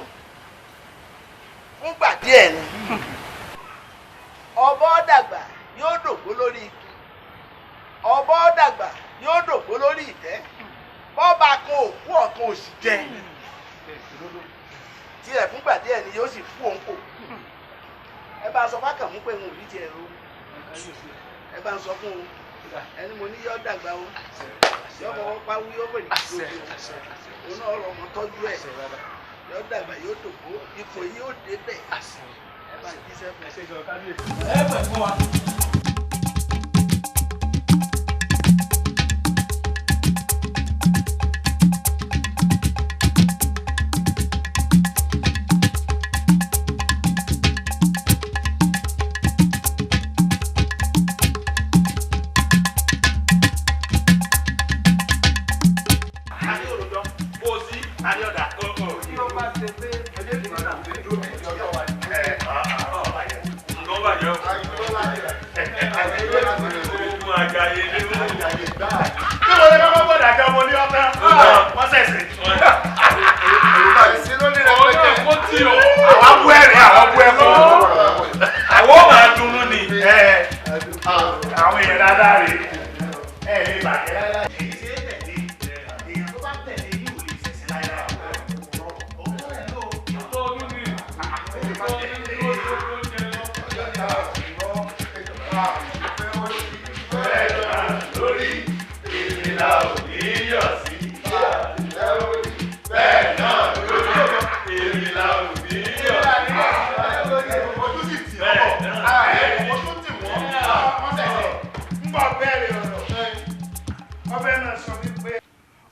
fúngbà díẹ̀ ni ọbọ̀ dàgbà yóò dògbò lórí igi ọbọ̀ dàgbà yóò dògbò lórí ìtẹ́ bọ́ba kan òkú ọ̀kan ò sì jẹ tiẹ̀ fúngbà díẹ̀ ni yóò sì kú òun kò ẹ bá sọ fákàmú pé n ò rí tiẹ̀ ro ẹ bá ń sọ fún un. Ẹni mo ní yọ dàgbà o, yọ fọwọ́ pa wí yọ pẹ̀lú ìgbòho, òun náà rọ̀ ọmọ tọ́jú ẹ̀, yọ dàgbà yóò dògbò, ipò yìí ó débẹ̀. Ẹ bá jíṣẹ́ fún un. Ẹ pẹ̀ fún wa.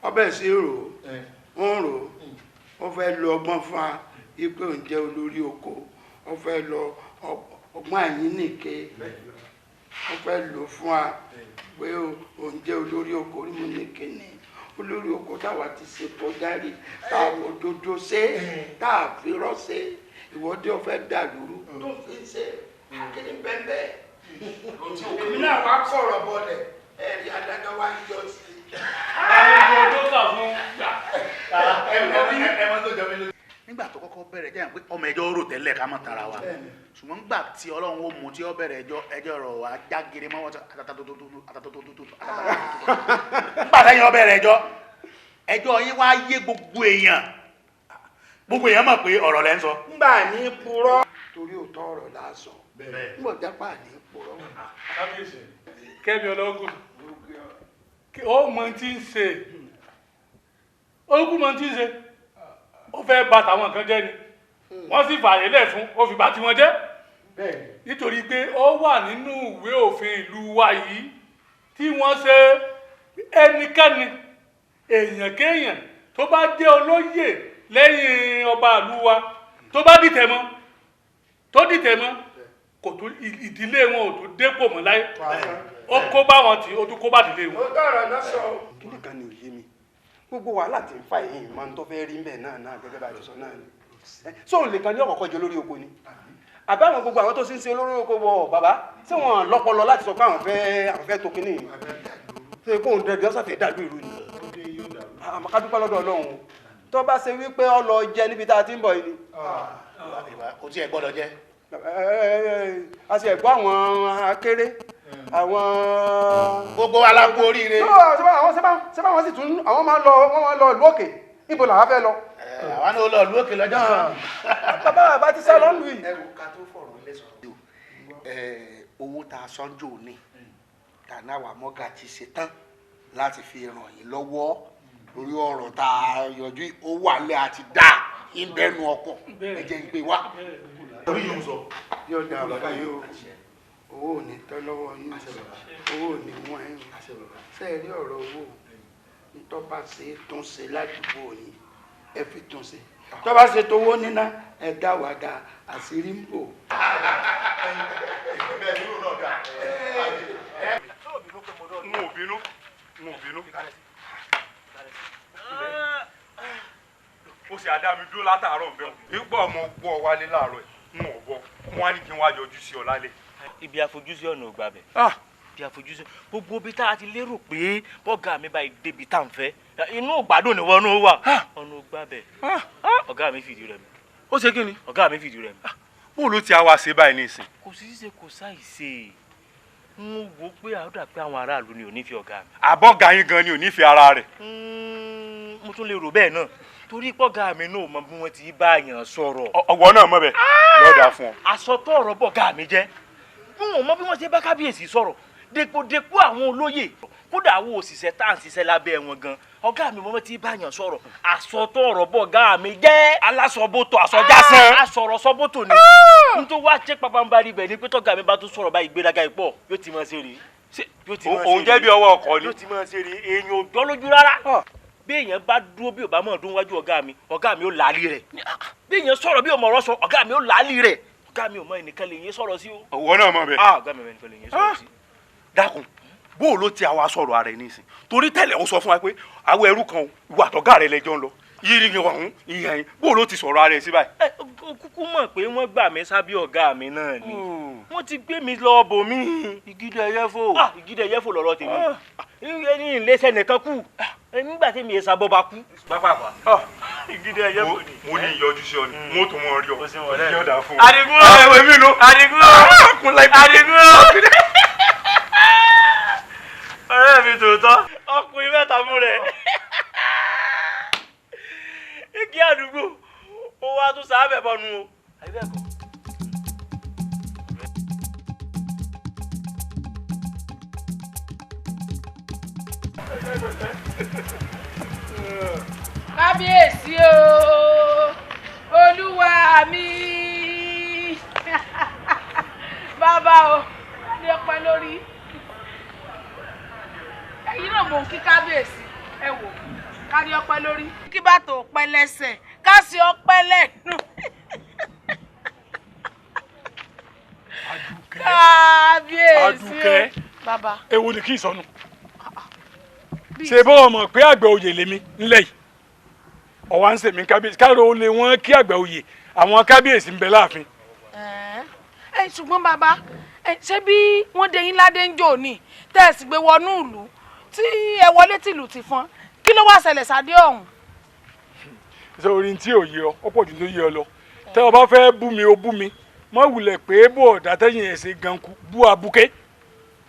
Ọbẹ̀ sí rò ó ń rò ó fẹ́ lo ọgbọ́n fún wa ipe òun jẹ́ olórí oko, ó fẹ́ lọ ọgbọ́n àyínnìke, ó fẹ́ lò fún wa pé òun jẹ́ olórí oko. Rí mo ní kíni olórí oko táwa ti ṣe kọjá rí, tá a òdodo ṣe, tá a fi rọ́ ṣe, ìwọ́de ó fẹ́ dà lóru tó fi ṣe kíni bẹ́ẹ̀ bẹ́ẹ̀. Èmi náà wá kọ̀rọ̀ bọ̀lẹ̀ ẹ̀rí adájọ́ wá yọ sí i. Nígbà tó kọ́kọ́ bẹ̀rẹ̀ jẹ́ pé ọmọ ẹjọ́ rò tẹ́lẹ̀ ká mọ̀ tara wa, ṣùgbọ́n nígbà tí Ọlọ́run ó mú tí ó bẹ̀rẹ̀ ẹjọ́ ẹjọ́ rọ̀ wá jágere mọ́wọ́ atatototo atatototo nígbà tẹ́yìn ó bẹ̀rẹ̀ ẹjọ́ ẹjọ́ yín wá yé gbogbo èèyàn, gbogbo èèyàn mọ̀ pé ọ̀rọ̀ lẹ́ ń sọ. Ngbà ní purọ́ torí òótọ́ ọ̀rọ̀ la sọ, ngbọ̀ jápá ní purọ́. Kẹ́mi ọlọ́gùn ó mọ tí ń ṣe, olùkú mọ tí ń ṣe, ó fẹ́ bà tàwọn kan jẹ́ ni, wọ́n sì fààyè lẹ̀ fún, ó fi bà tiwọn jẹ́, nítorí pé ó wà nínú ìwé òfin ìlú wa yìí tí wọ́n ṣe ẹnikẹ́ni èèyàn kéèyàn tó bá jẹ́ olóyè lẹ́yìn ọba ìlú wa tó bá dìtẹ̀ mọ́, tó dìtẹ̀ mọ́, kò tún ìdílé wọn ò tún dépò mọ́ láyé. Ó kó bá wọn tí ó tún kó bá dìlé wọn. Ó tọrọ náà sọ. Kíni kan ni òye mi, gbogbo wàhálà tí ń fa yìí máa ń tó fẹ́ rí mbẹ̀ náà náà gẹ́gẹ́ bá a ti sọ náà ni. Sóun lè kan ní ọ̀kọ̀ọ̀kan jẹ olórí oko ni, àbí àwọn gbogbo àwọn tó sì ń ṣe olórí oko wọ bàbá tí wọ́n lọ́pọlọ láti sọ pé àwọn fẹ́ tó kínní yìí, ṣé kóun dẹ̀dẹ̀ ọ̀sàfẹ́ dàlú ìlú ni. Àmọ́ ká dúpẹ́ lọ́dọ̀ Ọlọ́run tó bá ṣe wípé ó lọ jẹ níbi tá a ti ń bọ̀ yìí ni. Kò tí ẹ gbọ́dọ̀ jẹ. A sì ẹ̀gbọ́n àwọn akéré àwọn. Gbogbo wa la kú oríire. Àwọn sẹ́bà wọn sì tún àwọn máa ń lọ, wọ́n máa ń lọ ìlú òkè, ibo làwọn fẹ́ lọ. Àwa náà lọ ìlú òkè lọ́jọ́ kan. Bàbá bàbá ti sá lọ́nù yìí. Ẹ wo ká tó fọ̀rọ̀ ilé sọ̀rọ̀. Owó tá a sọ́njò ní tànà wà mọ́gà ti ṣe tán láti fi ràn yín lọ́wọ́ lórí ọ̀rọ̀ tá a yọjú, ó wà lẹ́ àti dá ìbẹ́nu ọkọ̀ ẹ jẹ́ ń gbé wá. Orí yóò sọ. Yóò dà bàbá yìí o, owó ò ní tọ́ lọ́wọ́ yín, owó ò ní wọ́n yín. Ṣé ẹ rí ọ̀rọ̀ owó ntọ́ bá ṣe é tún ṣe ládùúgbò yín, ẹ fi tún ṣe. Tọ́ bá ṣe tówó níná, ẹ dá wà dá, àṣírí ń bò. N ò bínú, n ò bínú. Ó sì àdá mi dúró látàárọ̀ nbẹ̀. Ipò ọmọ gbọ́ wálé láàárọ̀ yìí, n ò bọ̀, wọ́n á ní kí n wá yọjú sí ọ lálẹ́. Ibi àfojúsí ọ̀nà ò gbàbẹ̀. Ibi àfojúsí gbogbo ibi tá a ti lérò pé bọ́gà mi báyìí débi tá à ń fẹ́, inú ògbádùn ni wọ́n wà. Ọ̀nà ò gbàbẹ̀. Ọ̀gá mi fìdí rẹ̀ mi. Ó ṣe kí ni? Ọ̀gá mi fìdí rẹ̀ mi. Bó ló ti àwa ṣe báyìí nísìn? Kò sí ṣíṣe kò sáìṣe. N wò pé àdúrà pé àwọn aráàlú ni ò ní fi ọ̀gá mi. Àbọ̀gà yín gan ni ò ní fi ara rẹ̀. Mo tún lè rò bẹ́ẹ̀ náà torí pọ́gà mi náà mọ bí wọ́n ti bá yàn sọ̀rọ̀. Ọwọ́ náà mọ̀ bẹ́ẹ̀ lọ́dà fún ọ. Àsọtọ̀ ọ̀rọ̀ bọ̀gá mi jẹ́. N ò mọ bí wọ́n ṣe bá kábíyèsí sọ̀rọ̀. Dépòdépò àwọn olóyè, kódà àwọn òṣìṣẹ́ tá à ń ṣiṣẹ́ lábẹ́ wọn gan, ọ̀gá mi mọ́mọ́ tí báyàn sọ̀rọ̀ àsọtọ̀ ọ̀rọ̀ bọ̀ ọ̀gá mi jẹ́. Alásọ̀bọ̀tò àsọjásán. Asọ̀rọ̀ sọ́bọ̀tò ni. N tó wá jẹ́ pàpàǹbarì ibẹ̀ ni pé tọ́gá mi bá tún sọ̀rọ̀ báyìí gbéraga ìpọ̀ yóò ti máa ṣe rèé. Òun jẹ́ bí ọwọ́ ọkọ ni. Yóò ti máa ṣe rèé, èèyàn ò dọ́ lójú rárá. Bí èèyàn bá dúró bí ò bá mọ̀ dún wájú ọ̀gá mi ò làálì rẹ̀. Bí èèyàn sọ̀rọ̀ bí ò mọ̀ ọ̀rọ̀ sọ, ọ̀gá mi ò làálì rẹ̀. Ọ̀gá mi ò mọ ẹnìkan lè yín sọ̀rọ̀ sí o. Òwò náà mọ̀ bẹ́ẹ̀. Ọ̀gá mi ò mọ ẹnìkan lè yín sọ̀rọ̀ sí. Dákun, bó o ló ti àwa sọ̀rọ̀ ara ẹ̀ nísìn, torí tẹ́lẹ̀ ó sọ fún wa pé àwọn ẹrú kan ìwà àtọ̀gá rẹ̀ lẹ́jọ́ ń lọ yìí ni ọ̀hún ìyẹn yìí, bó o ló ti sọ̀rọ̀ ara ẹ̀ sí báyìí. Ẹ kúkú mọ̀ pé wọ́n gbà mí sábẹ́ ọ̀gá mi náà ni, wọ́n ti gbé mi lọ bò mí. Ìgídẹ̀ ẹyẹ́fò. Ìgídẹ̀ ẹyẹ́fò lọ̀rọ̀ tèmi. Ní ìlẹ́sẹ̀ nìkan kù nígbà tí mi yẹ sábọ́ bá kú. Pápákọ̀. Ìgídẹ̀ ẹyẹ́fò ni. Mo ní ìyọjú sí ọ ni, mo tún mọ rí ọ. Yọ̀dà fún ọ. Adigun o. Adigun o. Adigun o. Ọ̀rẹ́ mi tòótọ́, ọkùnrin mẹ́ta fún rẹ̀. Igi àdúgbò, ó wá tún sáábẹ̀ bọ́nu o. Àbí bẹ́ẹ̀ kọ́. Kábíyèsí o, olúwa mi. Bàbá o, ní ọpẹ́ lórí. Ẹ̀yin náà mò ń kí kábíyèsí, ẹ wò, kárí ọpẹ́ lórí. Kí bàtà ọpẹ́ lẹ́sẹ̀, ká sí ọpẹ́ lẹ́nu. Kábíyèsí. Adùkẹ́. Bàbá. Èwo ni kí n sọnù? Ṣé bọ́ ọmọ pé àgbẹ̀ oyè lèmi ńlẹ̀ yìí? Ọ̀wá ń sèmi kábíyèsí, káàró ó lé wọ́n kí àgbẹ̀ oyè, àwọn kábíyèsí ń bẹ láàfin. Ẹ ṣùgbọ́n bàbá, ṣé bí wọ́n dé yín ládé ń jò ní tẹ́ ẹ sì gbé wọnú ìlú tí ẹ wọlé tìlù ti fọ́n, kí ló wá ṣẹlẹ̀ sáde ọ̀hún? Ṣé orin tí ò yé ọ, ó pọ̀ jù tó yé ọ lọ. Tẹ́ ọ bá fẹ́ bú mi, ó bú mi. Má wulẹ̀ pé bó ọ̀dà tẹ́yìn ẹ̀ ṣe ganku bú abuké.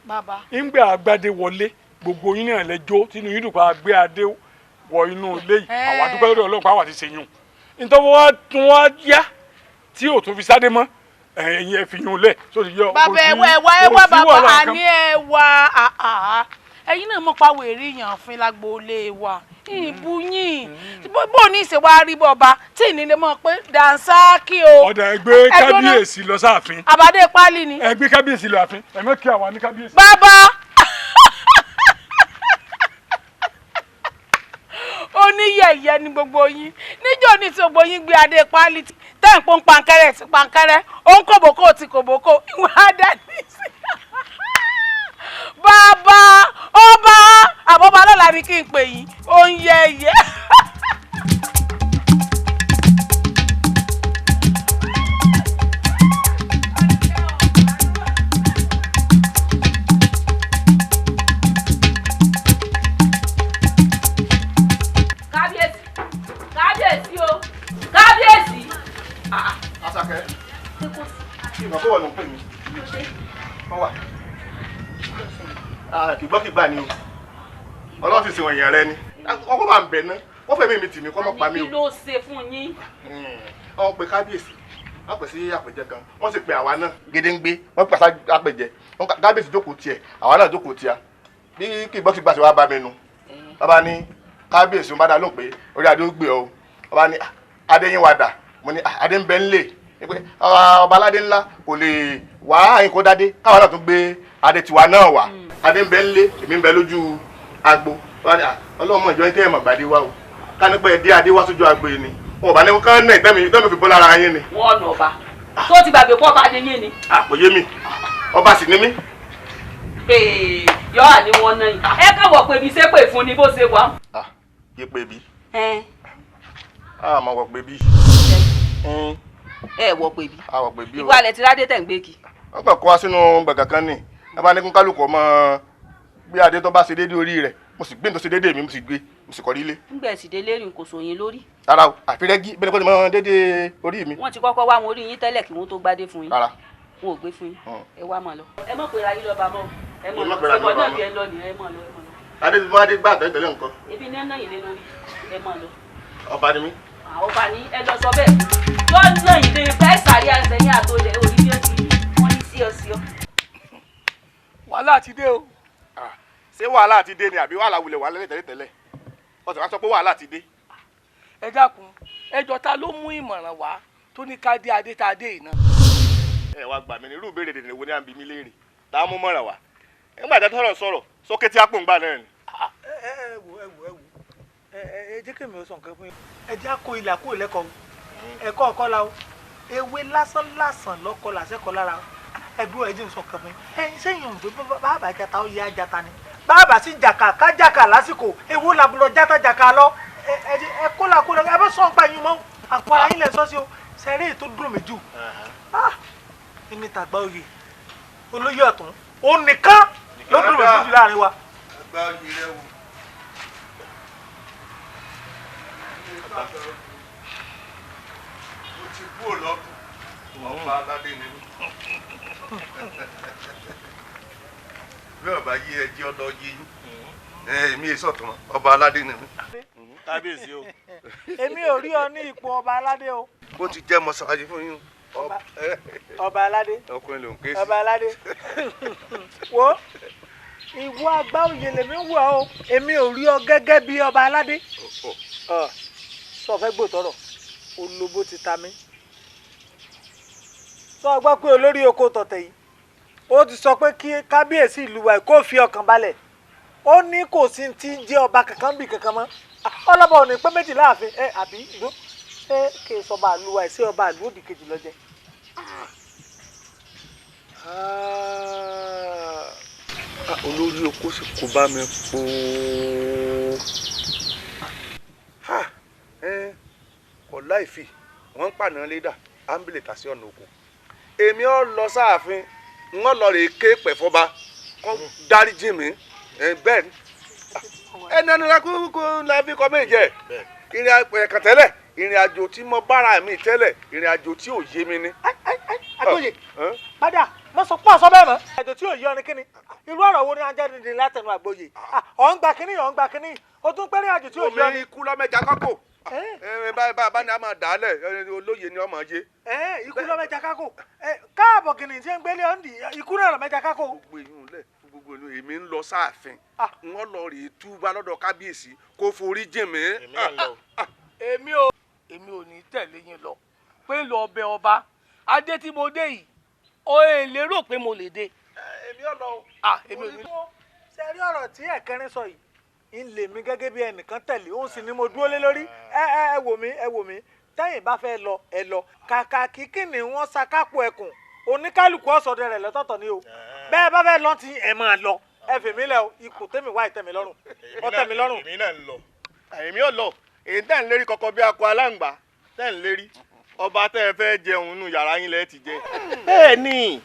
Bàbá. Ńgbà àgbàdé wọlé, gbogbo yín náà lẹ́jọ́ tínú yín dùn pa gbé adé wọ inú ilé yìí. Àwa dúpẹ́ lọ́dọ̀ Ọlọ́run àwa ti ṣe yún. Nítorí wọ́n tún wá yá tí ò tún fi sáde mọ́, ẹ̀yin ẹ̀ fi yún lẹ̀ sórí yọ. Bàbá ẹwà ẹwà ẹwà bàbá àní ẹwà àà. Ẹ̀yin náà mọ̀ pa wèrè yàn fún lágboolé wa. Ìbú yín. Bó ní ìṣe wá rí bọba tí ìnílé mọ̀ pé dànsákì o. Ọ̀dà ẹgbẹ́ kábíyèsí lọ sáàfin. Àbádé pálí ni. Ẹgbẹ́ kábíyèsí lọ àfin. Ẹ̀mọ́ kí àwa ní kábíyèsí. Bàbá. Oníyẹ̀yẹ́ ni gbogbo yín. Níjọ́ ní tí gbogbo yín gbé adé pálí tẹ́ ń pọ́n pankẹ́rẹ́ ti pankẹ́rẹ́, ó ń kòbókò ti kòbókò, ìwọ̀n adé ní sí. Bàbá ọba àbọ̀bá lọ́la ni kí n pè yín, ó ń yẹ̀yẹ́. Kábíyèsí, kábíyèsí o, kábíyèsí. Àṣàkẹ́, ìgbà kó wọ̀ ló ń pè mí. Wọ́n wà. Kìgbọ́kìgbà ni o, Ọlọ́run sì ṣe wọ̀nyẹn rẹ ni. Ọkọ bá ń bẹ̀ ná, wọ́n fẹ̀mí mi tì mí kọ́ mọ́ pa mí o. Kí ló ṣe fún yín? Wọ́n pe kábíyèsí, wọ́n pè sí àpèjẹ kan, wọ́n sì pe àwa náà gédéǹgbé, wọ́n pè àpèjẹ, kábíyèsí jókòó tiẹ̀, àwa náà jókòó tiẹ̀. Bí kìgbọ́kìgbà ṣe wá bá mi nu, bàbá ní kábíyèsí bá dá lóhùn pé orí adé ó gbé ọ o. Bàbá ní adé yín wà dà, mo ní adé ń bẹ ńlẹ̀, ọba aládé ńlá kò lè wá àyìnkó dádé, káwa náà tún gbé adé tiwa náà wá. Adé ń bẹ ńlé, èmi ń bẹ lójú agbo. Ọlọ́run mọ̀ ìjọ yín tẹ́ ẹ̀ mọ̀ gbàdé wá o. Ká ní pé dé adé wá sójú agbo yìí ni. Wọn ò bá ní kán náà ìtẹ́mi fi bọ́ lára yín ni. Wọ́n nà ọba tó ti gbàgbé pọ̀ bá ní yín ni. Àpòyé mi, ọba sì ni mí. Yọ àní wọn náà yìí. Ẹ káwọ̀ pé mi ṣépè fún ni bó ṣe wà. Yé pé bí. Àmọ́ wọ̀ pé bí. Ẹ wọ pé bí. A wọ̀ pé bí o. Ìwà alẹ̀ ti rádé tẹ̀ ń gbé kí. Wọ́n kàn kó wa sínú gbàgà kan ní. Ẹ bá ní kún kálukú ọmọ gbé adé tó bá ṣe déédéé orí rẹ̀. Mo sì gbé ní tó ṣe déédéé mi, mo sì gbé, mo sì kọrí ilé. Ńgbà ẹ̀sìn délé rìn kò sòyìn lórí. Rárá o, àfi rẹ́gí, bẹ́ẹ̀ ni kò ní mọ déédéé orí mi. Wọ́n ti kọ́kọ́ wá wọn orí yín tẹ́lẹ̀ kí wọ́n tó gbádé fún yín. Rárá. Wọn ò gbé fún yín. Ẹ wá mọ̀ lọ. Ẹ mọ̀ pé ra yín lọ́ba mọ́. Ẹ mọ̀ lọ. Ṣé náà bí ẹ lọ nìyẹn? Ẹ mọ̀ lọ, ẹ mọ̀ lọ. Adé tí wọ́n á dé gbà tẹ́lẹ̀ nǹkan. Ebi ní ẹ̀nà yìí lé lórí. Ẹ mọ̀ lọ. Ọba ni mí. Ọba ni ẹ lọ sọ bẹ́ẹ̀. Lọ́nà ìdè fẹ́ sàrí àṣẹ ní àtòlẹ̀ orí bí ó ti rí. Wọ́n ní sí ọ sí ọ. Wà Wàhálà ti dé o. Ṣé wàhálà ti dé ni àbí wàhálà wulẹ̀ wàhálà tẹ́lẹ̀ tẹ́lẹ̀? Ọ̀sẹ̀ wá sọ pé wàhálà ti dé. Ẹ dákun, ẹjọ́ ta ló mú ìmọ̀ràn wá tó ní ká dé adé tá a dé yìí náà? Ẹ wá gbà mí ní irú ìbéèrè dèdè wo ni à ń bi mí léèrè tá a mú mọ̀ràn wá nígbà tí a tọrọ sọ̀rọ̀ sókè tí a pò ń gbà náà ni. Ẹ ẹ wò, ẹ wò, ẹ wò, ẹ ẹ ẹ jẹ́ kí èmi ò sọ nǹkan fún yín. Ẹ jẹ́ àkó ilà kó lẹ́kọ̀ọ́ ẹ̀kọ́ ọ̀kọ́ la o, ewé lásán lásán lọ́kọ́ làṣẹ́kọ̀ọ́ lára ẹ̀dúró. Ẹ jẹ́ n sọ nǹkan fún yín. Ẹ̀yin sẹ́yìn òun pé bàbá jata ó yẹ ajata ni, bàbá sì jàkà ká jàkà lásìkò ewu làbúrò jata jàkà lọ. Ẹ ẹ kó là kó lọ, ẹ bá sọ̀ ń pa yín mọ́ àpò ara yín lẹ̀ sọ́ sí o. Sẹ́rí ètò dùn mí jù ní tàgbà oyè olóyè ọ̀tún, òun nìkan ló dùn mí jù láàrin wa. Àgbà oyè rẹ wò. Mo ti kú òlọ́kùn, ọba aládé ni mí. Bí ọba yí ẹjẹ ọlọ yí yín, èmi èso ọ̀tún, ọba aládé ni mí. Kábíyèsí o. Èmi ò rí ọ ní ipò ọba aládé o. Bó ti jẹ́ mọ ṣàlàyé fún yín. Ọba aládé. Ọkùnrin ló ń ké sí. Ọba aládé wo, ìwọ àgbà oyè lèmi ń wọ o, èmi ò rí ọ gẹ́gẹ́ bí ọba aládé. Sọ fẹ́ gbòtọrọ olóbó ti ta mí. Sọ gbọ́ pé olórí oko tọ̀tẹ̀ yìí ó ti sọ pé kí kábíyèsí ìlú wa kó fi ọkàn balẹ̀, ó ní kò sí ti ń jẹ́ ọba kankan bí kankan mọ́, ọlọ́ba ò ní pé méjì láàfin. Ẹ àbí ìlú ṣé kí n sọba àlù wa ṣé ọba àlù òdì kejì lọ́jẹ́? Olórí oko sì kó bá mi pòó. Kò láìfi wọ́n ń pàná lédà ámbìlẹ̀ tà sí ọ̀nà oko. Èmi ò lọ sáàfin, wọ́n lọ rè ké pẹ̀fọ́ba kó dáríjì mí bẹ́ẹ̀ ni. Ẹni ẹni kúkú la fi kọ́ méje ìrìn àjò tẹ́lẹ̀, ìrìn àjò tí mo bára mi tẹ́lẹ̀, ìrìn àjò tí ò yé mi ni. Àgbòye padà, mo sọ pọ̀ sọ bẹ́ẹ̀ mọ́. Àjò tí ò yé ọ ni kíni? Irú ọ̀rọ̀ wo ni ajá nìdí látẹnu àgbòye? Ọ̀ ń gba kíní, ọ̀ ń gba kíní, o tún pẹ́rẹ́ àjò tí ò yé ọ ni. Omi ikú lọ́mẹja kọ́kọ́ bá ní a máa dà á lẹ̀, olóye ni ọmọ yé. Ikú lọ́mẹja kákò káàbọ̀ kìnìún tí ń gbélé ọ̀ndì, ikú náà lọ́mẹja kákò. Gbogbo èyí lẹ gbogbo èyí, èmi ń lọ sáàfin, wọ́n lọ rèé túbá lọ́dọ̀ kábíyèsí kó forí jìn mí. Èmi ò ní tẹ̀lé yín lọ pé lọ bẹ ọba adé tí mo dé yìí, ọ ẹ lérò pé mo lè dé. Èmi ò lọ o. Èmi ò ní. Ṣe rí ọ̀rọ̀ tí ẹ̀kẹrin sọ yìí ń lè mí gẹ́gẹ́ bí ẹnìkan tẹ̀lé òun sì ni mo dúró lé lórí. Ẹ ẹ ẹ wò mí, ẹ wò mí, tẹ́yìn bá fẹ́ lọ ẹ lọ, kàkà kíkìnì wọn ṣakápò ẹkùn oníkálukú ọ̀sọ̀dẹ rẹ̀ lọ́tọ̀ọ̀tọ̀ ni o. Bẹ́ẹ̀ bá fẹ́ lọ tí ẹ máa lọ, ẹ fèmí lẹ o, ikú tẹ́mi wá ìtẹ́mi lọ́rùn, ọ tẹ́mi lọ́rùn. Èmi náà ń lọ, èmi ò lọ. Èyí tẹ́ ń lérí kọkọ bí akọ aláǹgbá tẹ́ ń lérí ọba tẹ́ ẹ fẹ́ jẹun inú yàrá yín lẹ́ẹ̀ ti jẹ. Bẹ́ẹ̀ ni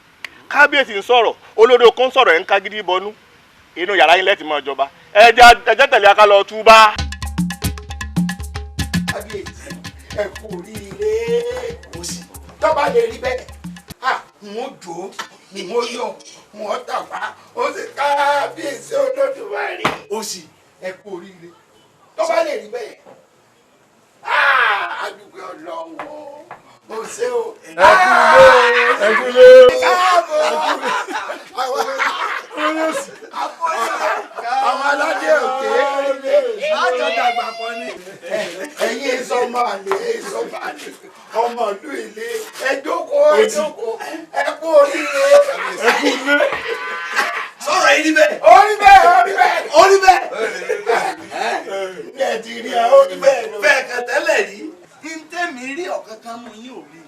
kábíyèsí ń sọ̀rọ̀, olódò kan sọ̀rọ̀, ẹ̀ ń ká gidi bọnú, inú yàrá yín lẹ́ẹ̀ ti máa jọba. Ẹ jẹ́ tẹ̀lé aká lọ túbá. Kábíyèsí, ẹ kú oríire. Kò sí tọ́ba lè rí bẹ́ẹ̀, n ó jó, n ó yọ̀, n ó tàpá, ó sì kábíyèsí Olódùmarè. Ó sì ẹ kú oríire tọ́ba lè rí bẹ́ẹ̀. Àdúgbò ọlọ́wọ́ o ṣe o. Ẹ kúlé, ẹ kúlé. Káàbọ̀ àwọn aládé òkè àjọ dàgbà kan ní. Ẹ̀yin èso ọmọ àlè, èso ọmọ àlè, ọmọ ìlú ilé, ẹ jókòó, ẹ jókòó, ẹ kú oríire. Ẹ kúlé. Sọ̀rọ̀ yìí rí bẹ́ẹ̀. Ó rí bẹ́ẹ̀, ó rí bẹ́ẹ̀, ó rí bẹ́ẹ̀. Ẹ ti rí ẹ, ó rí bẹ́ẹ̀. Bẹ́ẹ̀ kan tẹ́lẹ̀ rí, ní tẹ́mi rí ọ̀kankan mú yín ò rí.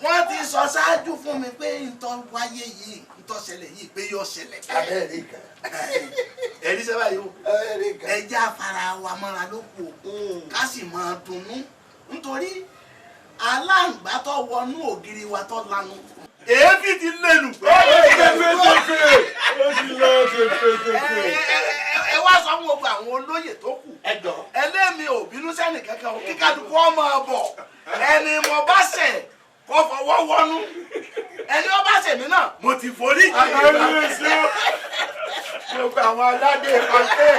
Wọ́n ti sọ ṣáájú fún mi pé ntọ́ wáyé yìí, ntọ́ ṣẹlẹ̀ yìí pé yóò ṣẹlẹ̀. Ẹ̀rí sábà yìí o, ẹ jẹ́ afárá wa mọ́ra ló kù o, ká sì máa dunnú nítorí aláǹgbá tó wọnú ògiri wa tó lanu. Èéfì ti lẹ́nu. Ó ti lọ tẹ̀fẹ̀ ó ti lọ tẹ̀fẹ̀ tẹ̀fẹ̀. Ẹ wá sọ fún gbogbo àwọn olóyè tó kù. Ẹlẹ́mi ò bínú sẹ́nì kankan o, kíkàdùkú ọmọ bọ̀, ẹni mo bá ṣẹ̀ kó fọwọ́ wọnú, ẹni ó bá ṣẹ̀ mí náà mo ti forí jì. Gbogbo àwọn aládé pàṣẹ.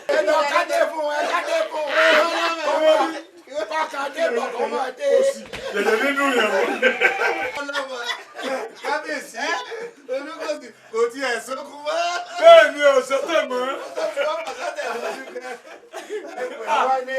Ẹ lọ kádé fún, ẹ kádé fún. Kọ́kadé bọ̀ kọ́ máa dé. Yẹ̀yẹ̀ nínú yẹn wọ. Ọlọ́mọ kábíyèsí olúkòsì kò tiẹ̀ sókun mọ́. Bẹ́ẹ̀ ni ò sọ́tẹ̀ mọ́. Ó tó fi ọmọ sọ́tẹ̀ lójú kẹ́. Ẹ pẹ̀lú wálé.